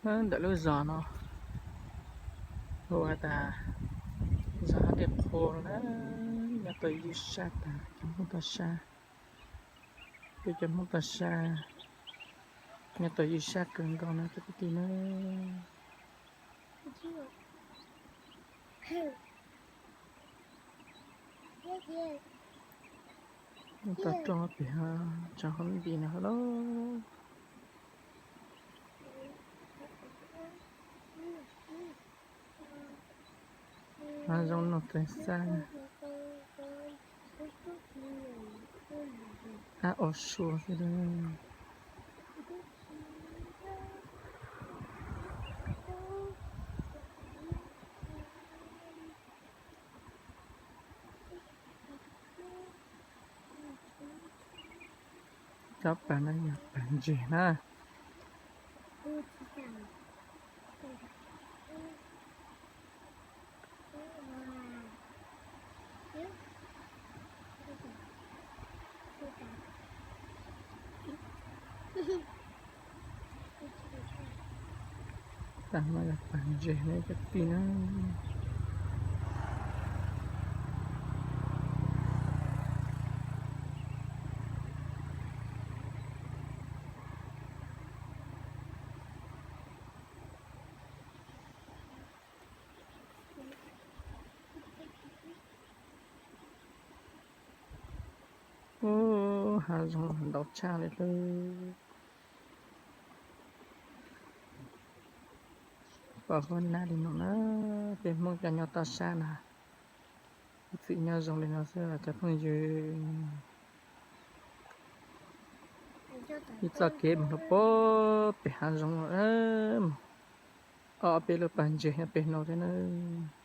Ntawm lub zos no hu ua tas zos Hab Dej Qhua no na, nyob tau ywj sab tas cov Hmoob toj sab. Peb cov Hmoob toj sab nyob tau ywj sab kawg nkaus no cov kwv tij na. Toj roob pem tsob hauv nti no lauj. Hav zoov no txawv xab na. Ab, o sua xwb. Tsob pag no yog pag ntseg na. Tag no yog pag ntseg na cov kwv tij na. Ub, hav zoov ntau tshaj li lawm. Pom huab nab li no na, peb Hmoob cov nyob toj sab na, ib txwm nyob zoo li no xwb cov phooj ywg. Ib txoj kev mus rau pem hav zoov, ob peb lub pas ntses nyob pem no thiab nawb.